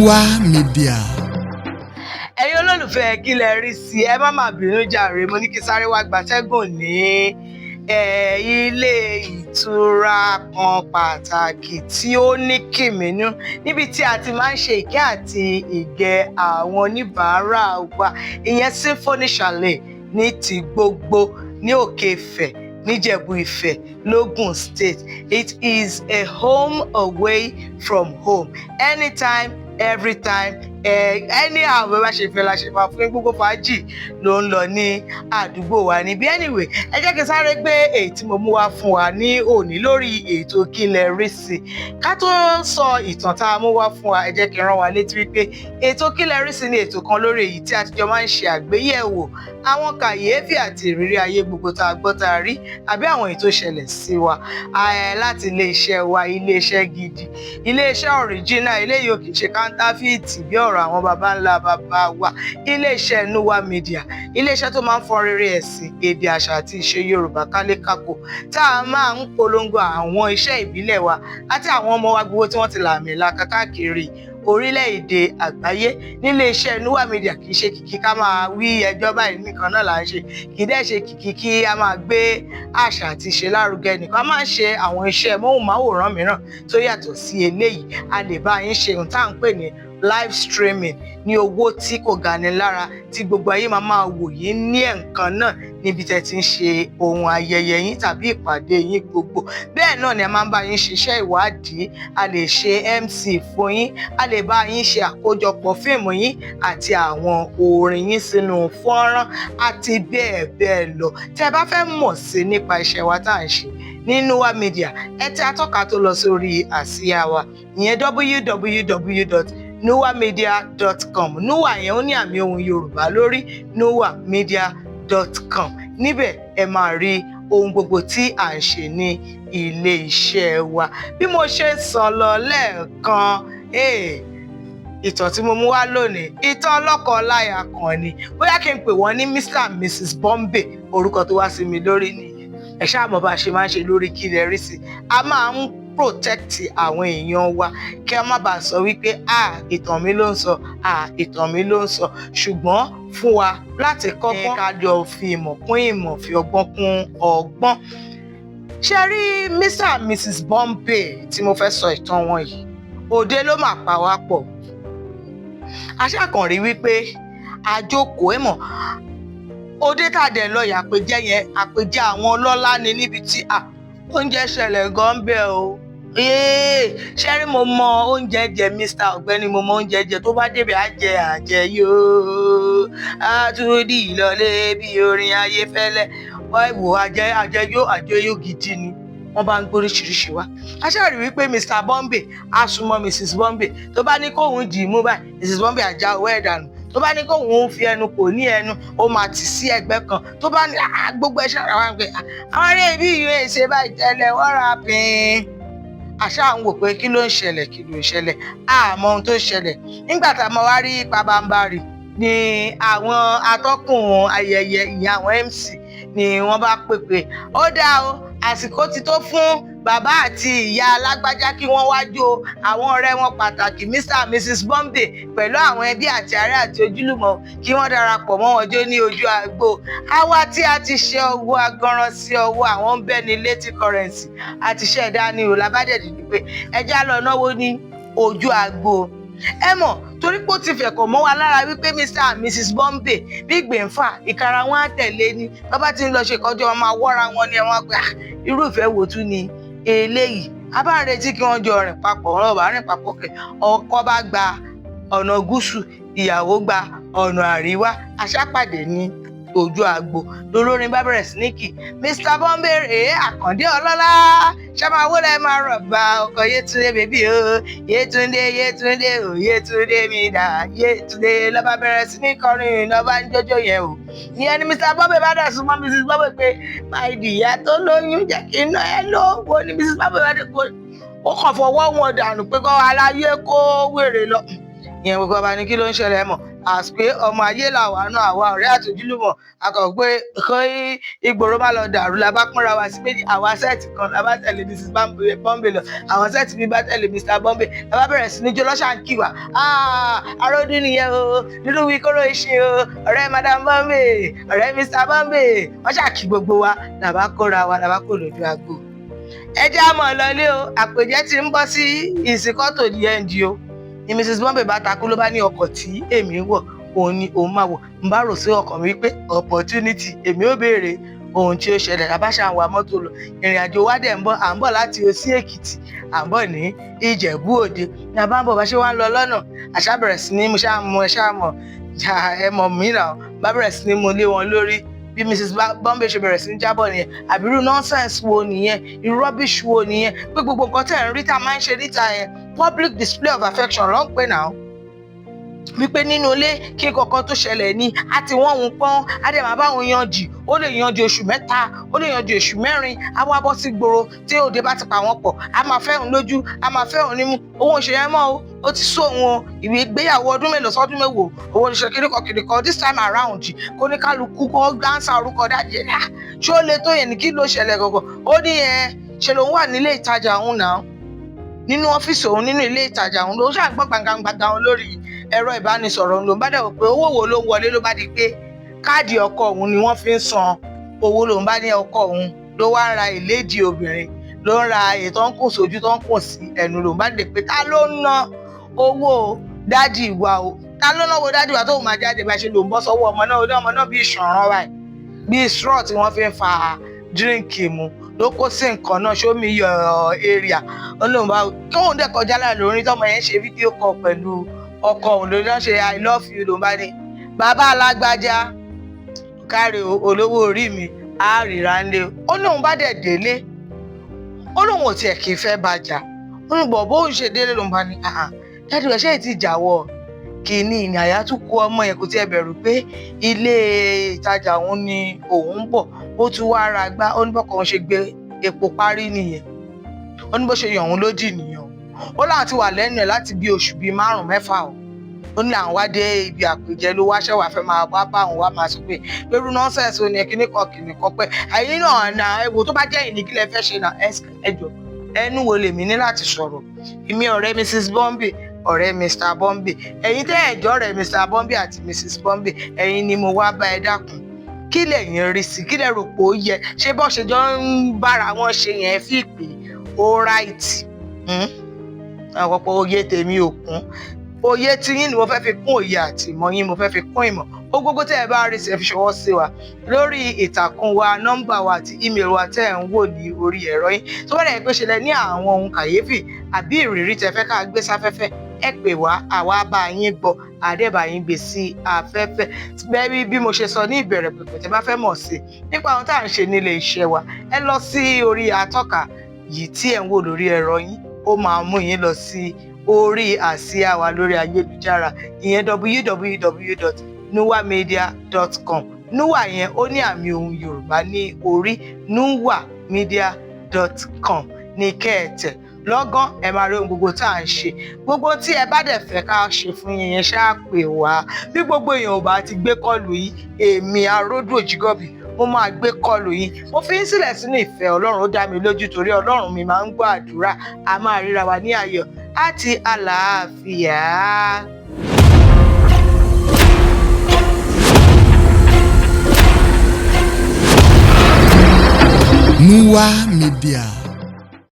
Nuwa Media. Ẹ̀yin olólùfẹ́ Kí Lẹ Rí Sí, ẹ má má bínú jàre, mo ní kí sáré wá gbatẹ́gùn ní ilé ìtura kan pàtàkì tí ó ní kìmínú, níbi tí a ti máa ń ṣe ìkẹ́ àti ìgẹ̀ àwọn oníbàárà wa, ìyẹn Symphony Chalet ní ti gbogbo ní Òkè Ifẹ̀, níjẹ̀bú Ifẹ̀, l'Ógùn State. It is a home away from home, anytime, every time, anyhow, bẹ́ẹ̀ bá ṣe fẹ́ la ṣe máa fún yín. Gbogbo fàájì ló ń lọ ní àdúgbò wa níbí. Anyway, ẹ jẹ́ kí n sáré gbé èyí tí mo mú wá fún wa ní òní lórí ètò Kí Lẹ Rí Sí. Ká tó sọ ìtàn tá a mú wá fún wa, ẹ jẹ́ kí n rán wa létí wípé ètò Kí Lẹ Rí Sí ni ètò kan lórí èyí tí a ti jọ máa ń ṣe àgbéyẹ̀wò àwọn kàyéfì àti ìrírí ayé gbogbo tá a gbọ́, tá a rí, àbí àwọn èyí tó ṣẹlẹ̀ sí wa láti iléeṣẹ́ wa, iléeṣẹ́ gidi, iléeṣẹ́ original. Eléyìí ò kì í ṣe counterfeit bí ọ̀rọ̀ àwọn baba ńlá baba wa. Iléeṣẹ́ Nuwa Media, iléeṣẹ́ tó máa ń fọn rere ẹ̀sìn, èdè, àṣà àti ìṣe Yorùbá kálékáko, tá a máa ń polongo àwọn iṣẹ́ ìbílẹ̀ wa àti àwọn ọmọ wa gbogbo tí wọ́n ti làmìlaka káàkiri orílẹ̀-èdè àgbáyé. Nílé iṣẹ́ Nuwa Media, kì í ṣe kìkì ká máa wí ẹjọ́ báyìí nìkan náà là ń ṣe, kì í dẹ́ ṣe kìkì kí a máa gbé àṣà àti ìṣe lárugẹ nìkan. A máa ń ṣe àwọn iṣẹ́ móhùnmáwòrán mìíràn tó yàtọ̀ sí eléyìí. A lè bá yín ṣe ohun tá à ń pè ní live streaming ní owó tí kò gani lára, tí gbogbo ayé máa máa wò yín ní ẹ̀ǹkan náà níbi tẹ́ ti ń ṣe ohun ayẹyẹ yín tàbí ìpàdé yín gbogbo. Bẹ́ẹ̀ náà ni a máa ń bá yín ṣiṣẹ́ ìwádìí, a lè ṣe MC fún yín, a lè bá yín ṣe àkójọpọ̀ fíìmù yín àti àwọn orin yín sínú fọ́nrán àti bẹ́ẹ̀ bẹ́ẹ̀ lọ. Tẹ́ ẹ bá fẹ́ mọ̀ sí nípa iṣẹ́ wa tá à ń ṣe ní Nuwa Media, ẹ tẹ atọ́ka tó lọ sórí àsíá wa, ìyẹn www.nuwamedia.com. Nuwa yẹn, ó ní àmì ohùn Yorùbá lórí, nuwamedia.com. Níbẹ̀ ẹ máa rí ohun gbogbo tí à ń ṣe ní ilé iṣẹ́ wa. Bí mo ṣe ń sọ lọ lẹ́ẹ̀kan, ìtàn tí mo mú wá lónìí, ìtàn ọlọ́kọ láya kan ni. Bóyá kí n pè wọ́n ní Mr and Mrs Bombay, orúkọ tó wá sí mi lórí nìyẹn. Ẹ ṣáà mọ̀ bá a ṣe máa ń ṣe lórí Kí Lẹ Rí Sí, a máa ń protect àwọn èèyàn wa kí a má bàa sọ wípé, "Ah, ìtàn mi ló ń sọ, ah, ìtàn mi ló ń sọ." Ṣùgbọ́n fún wa láti kọ́gbọ́n, ká jọ fi ìmọ̀ kún ìmọ̀, fi ọgbọ́n kún ọgbọ́n. Ṣe rí Mr and Mrs Bombay tí mo fẹ́ sọ ìtàn wọn yìí, òde ló mà pa wá pọ̀. Aṣáàkàn rí wípé àjókòó, ẹ mọ̀ òde tá a dẹ̀ lọ yà, àpèjẹ yẹn, àpèjẹ àwọn ọlọ́lá ni, níbi tí oúnjẹ ṣẹlẹ̀ gan bẹ́ẹ̀ o. Ṣé rí, mo mọ oúnjẹ jẹ, Mr ọ̀gbẹ́ni, mo mọ oúnjẹ jẹ. Tó bá débẹ̀, á jẹ àjẹ yóò, á tún dì lọlé bí orin Ayéfẹ́lẹ́. Wọ́n wò, àjẹ àjẹyó, àjẹyó gidi ni. Wọ́n bá ń gbóríṣiríṣi wá. A ṣáà rí wípé Mr Bombay á súnmọ́ Mrs Bombay. Tó bá ní kóun dì í mú báyìí, Mrs Bombay á já owó ẹ̀ dànù. Tó bá ní kóun fi ẹnu kò ní ẹnu, ó máa tì sí ẹ̀gbẹ́ kan. Tó bá ní gbogbo ẹ ṣáà wá pé àwọn ará ibi ìwé ṣe báyìí tẹ́lẹ̀, wọ́n ra pín. Àṣà ń wò pé kí ló ń ṣẹlẹ̀, kí ló ń ṣẹlẹ̀, àmọ́ ohun tó ń ṣẹlẹ̀. Nígbà tá a máa wá rí pabambarì ni àwọn atọ́kùn ayẹyẹ, ìyẹn àwọn MC, ni wọ́n bá pèpè, "Ó dáa o, àsìkò ti tó fún bàbá àti ìyá alágbájá kí wọ́n wá jó àwọn ọ̀rẹ́ wọn pàtàkì, Mr and Mrs Bombay, pẹ̀lú àwọn ẹbí àti ará àti ojúlùmọ̀, kí wọ́n darapọ̀ mọ́ wọn jó ní ojú agbo." Àwa tí a ti ṣe ọwọ́ agánran sí ọwọ́ àwọn ń bẹ́ni létí currency àti ṣẹ̀dá ní o lábàdẹ̀dì pé ẹjá lọ náwó ní ojú agbo. Ẹ mọ̀, torí pé ó ti fẹ̀kọ̀ mọ́ wa lára wípé Mr and Mrs Bombay bí gbẹ̀ǹfà ìkara wọn á tẹ̀lé ni. Bàbá tí ń lọ ṣe kọjú, wọn máa wọ́ra wọn ni. Wọn gbà, irúfẹ́ wo tún ni eléyìí? A bá ń retí kí wọ́n jọ rìn papọ̀, wọn bá rìn papọ̀ kẹ̀. Ọkọ bá gba ọ̀nà gúúsù, ìyàwó gba ọ̀nà àríwá. Aṣápàdé ní ojú agbo lolórin bá bẹ̀rẹ̀ sí ní kì Mr Bombay rèé, Àkàndé ọlọ́lá ṣàmáwó lẹ́ máa rọ̀ bá ọkọ̀ Yétúndé bèbí o, Yétúndé, Yétúndé o, Yétúndé mi dà, Yétúndé. Lọ́ba bẹ̀rẹ̀ sí ní kọrin, lọ́ba ń jójó yẹn o. Ìyẹn ni Mr Bombay bá dẹ̀ súnmọ́ Mrs Bombay pé, "My dear tó lóyún, jẹ́ kí iná ẹ lówó." Ni Mrs Bombay bá dẹ̀ kó, ó kàn fọwọ́ wọn dànù pé kọ́ aláyé kó wèrè lọ. Ìyẹn gbogbo ọba ní kí ló ń ṣẹlẹ̀ mọ̀ àpé ọmọ ayé làwa náà, àwa ọ̀rẹ́ àtòjúlùmọ̀ akọ̀ pé kó ìgboro má lọ dàrú la bá pínra wa sí méjì. Àwa set kan la bá tẹ̀lé Mrs Bombay lọ, àwọn set mi bá tẹ̀lé Mr Bombay. La bá bẹ̀rẹ̀ sí ní jó lọ́ṣà ń kì wá, aródún nìyẹn o, dúdú wí kóró iṣẹ́ o, ọ̀rẹ́ Madam Bombay, ọ̀rẹ́ Mr Bombay. Wọ́n ṣàkí gbogbo wa, la bá kóra wa, la bá kó lójú agbo. Ẹ jẹ́ àmọ́ lọlé o, àpèjẹ ti ń bọ́ sí ìsìnkọ́tò di ẹ̀ǹdì o. Ni Mrs Bombay bá takú, ló bá ní ọkọ̀ tí èmi wọ̀ òun ni òun máa wọ̀. N bá rò sí ọkàn mi wípé opportunity, èmi ò béèrè ohun tí ó ṣẹlẹ̀. Labáṣà ń wa mọ́tò lọ, ìrìn àjò wa dẹ̀ ń bọ̀, à ń bọ̀ láti Òsí Èkìtì, à ń bọ̀ ní Ìjẹ̀bú Òde. Ní a bá ń bọ̀, bá ṣe wá ń lọ lọ́nà, àṣà bẹ̀rẹ̀ sí ní mo ṣáà mọ ẹ ṣáà mọ̀ ẹ mọ̀ mí náà, bá bẹ̀rẹ̀ sí ní mo lé wọn lórí. Bí Mrs Bombay ṣe bẹ̀rẹ̀ sí ní jábọ̀ nìyẹn. Àbírú nonsense wo nìyẹn? Irú rubbish wo nìyẹn? Pé gbogbo nǹkan tẹ̀ ń rí tá a máa ń ṣe níta yẹn, public display of affection ló ń pè náà, wípé nínú ilé kí kankan tó ṣẹlẹ̀ ní a ti wọ́n òun pọ́n, á dẹ̀ máa bá òun yanjì, ó lè yanjì oṣù 3, ó lè yanjì oṣù 4, á wá bọ́ sí gbòòrò. Tí òde bá ti pa wọ́n pọ̀, á máa fẹ́ òun lójú, á máa fẹ́ òun nímú. Òun ò ṣe yẹn mọ́ o, ó ti sú òun o. Ìwé ìgbéyàwó ọdún mélòó sọ́dún mélòó òun ò ṣe kíríkan kíríkan. This time around, kó ní kálukú kó gánsà orúkọ dájẹ́. Ṣé ó le tó yẹn ní? Kí ló ṣẹlẹ̀ gangan? Ó ní ẹ ṣe lòun wà nílé ìtajà òun náà, nínú ọ́fíìsì òun, nínú ilé ìtajà òun, ló ṣàgbọ́n gbàngàngbàngàn òun lórí ẹ̀rọ ìbánisọ̀rọ̀ òun. Ló ń bá dẹ̀ wò pé owó wo ló ń wọlé, ló bá di pé káàdì ọkọ òun ni wọ́n fi ń san owó. Lòun bá ní ọkọ òun ló wá ń ra ìlédìí obìnrin, ló ń ra èyí tó ń kùn sójú, tó ń kùn sí ẹnu. Lòun bá dé pé ta ló ń ná owó daddy wa o? Ta ló náwó daddy wa tóun máa jáde bá ṣe? Lòun bọ́ sọ́wọ́ ọmọ náà, ó ní ọmọ náà bí ìṣọ̀ràn báyìí, bí straw tí wọ́n fi ń fa drink mu ló kó sí nǹkan náà. Show me your area. Ó lóun bá tóun dẹ̀ kọjá lára lórí tọmọ yẹn ṣe video call pẹ̀lú ọkọ òun, lórí náà ṣe "I love you". Lòun bá ní bàbá alágbájá káre olówó orí mi, á ríra ńlé. Ó lóun bá dẹ̀ délé, ó lóun ò tiẹ̀ kì í fẹ́ bàjá. Ó ní bọ̀ bóun ṣe délé, lòun bá ní daddy rẹ̀ ṣé ti jàwọ́ kìíní ní àyà tún kó ọmọ yẹn, kò tiẹ̀ bẹ̀rù pé ilé ìtajà òun ni òun ń bọ̀, ó tún wá ra gbá. Ó ní bọ́kọ òun ṣe gbé epo parí nìyẹn. Ó ní bó ṣe yàn òun lódì nìyẹn. Ó láwọn ti wà lẹ́nu ẹ̀ láti bí oṣù bíi 5 mẹ́fà o. Ó ní àwọn wá dé ibi àpèjẹ, ló wá ṣẹ̀wá fẹ́ máa wá bá òun, wá máa sọ pé pẹ̀lú nonsense ó ní kíní kan kìnì kan, pé ẹ̀yin náà na ẹ wò, tó bá jẹ́ ìní kí lẹ fẹ́ ṣe náà? Ẹ jọ, ẹnu wo lèmi ní láti sọ̀rọ̀? Èmi ọ̀rẹ́ Mrs Bombay, ọ̀rẹ́ Mr Bombay, ẹ̀yin tẹ́ ẹ̀jọ́ ọ̀rẹ́ Mr Bombay àti Mrs Bombay, ẹ̀yin ni mo wá bá. Ẹ dákun, kí lẹ̀yin rí sí? Kí lẹ rò pé ó yẹ ṣé bọ́ ṣe jọ ń bára wọn ṣe yẹn fi pé ó right? Àpapọ̀ òye tèmi ò kún. Òye tiyín ni mo fẹ́ fi kún òye àti ìmọ̀ yín, mo fẹ́ fi kún ìmọ̀ ó. Gbogbo tẹ́ ẹ bá rí sí, ẹ fi ṣọwọ́ sí wa lórí ìtàkùn wa, nọ́mbà wa àti email wa tẹ́ ẹ̀ ń wò ní orí ẹ̀rọ yín. Tó bá dẹ̀ pé ṣẹlẹ̀ ní àwọn ohun kàyéfì àbí ìrírí tẹ́ fẹ́ ká gbé sáfẹ́fẹ́, ẹ pè wá, àwa bá yín gbọ́, àdẹ́bà yín gbé sí afẹ́fẹ́. Bẹ́ẹ̀ bí mo ṣe sọ ní ìbẹ̀rẹ̀ pẹ̀pẹ̀, tẹ́ bá fẹ́ mọ̀ sí nípa ohun tá à ń ṣe nílé iṣẹ́ wa, ẹ lọ sí orí atọ́ka yìí tí ẹ̀ ń wò lórí ẹ̀rọ yín, ó máa mú yín lọ sí orí àsíá wa lórí ayélujára, ìyẹn www.nuwamedia.com. Nuwa yẹn, ó ní àmì ohun Yorùbá ní orí. nuwamedia.com ní kẹ́ẹ̀tẹ̀ lọ́gán, ẹ máa rí ohun gbogbo tá à ń ṣe. Gbogbo tí ẹ bá dẹ̀ fẹ́ ká ṣe fún yín yẹn, ṣáà pè wá. Bí gbogbo èèyàn ò bá ti gbé call yín, èmi Aródù Òjìgọ́bì, mo máa gbé call yín. Mo fi ń sílẹ̀ sínú ìfẹ́ Ọlọ́run. Ó dá mi lójú torí Ọlọ́run mi máa ń gbọ́ àdúrà. A máa ríra wa ní ayọ̀ àti àlàáfíà. Nuwa Media.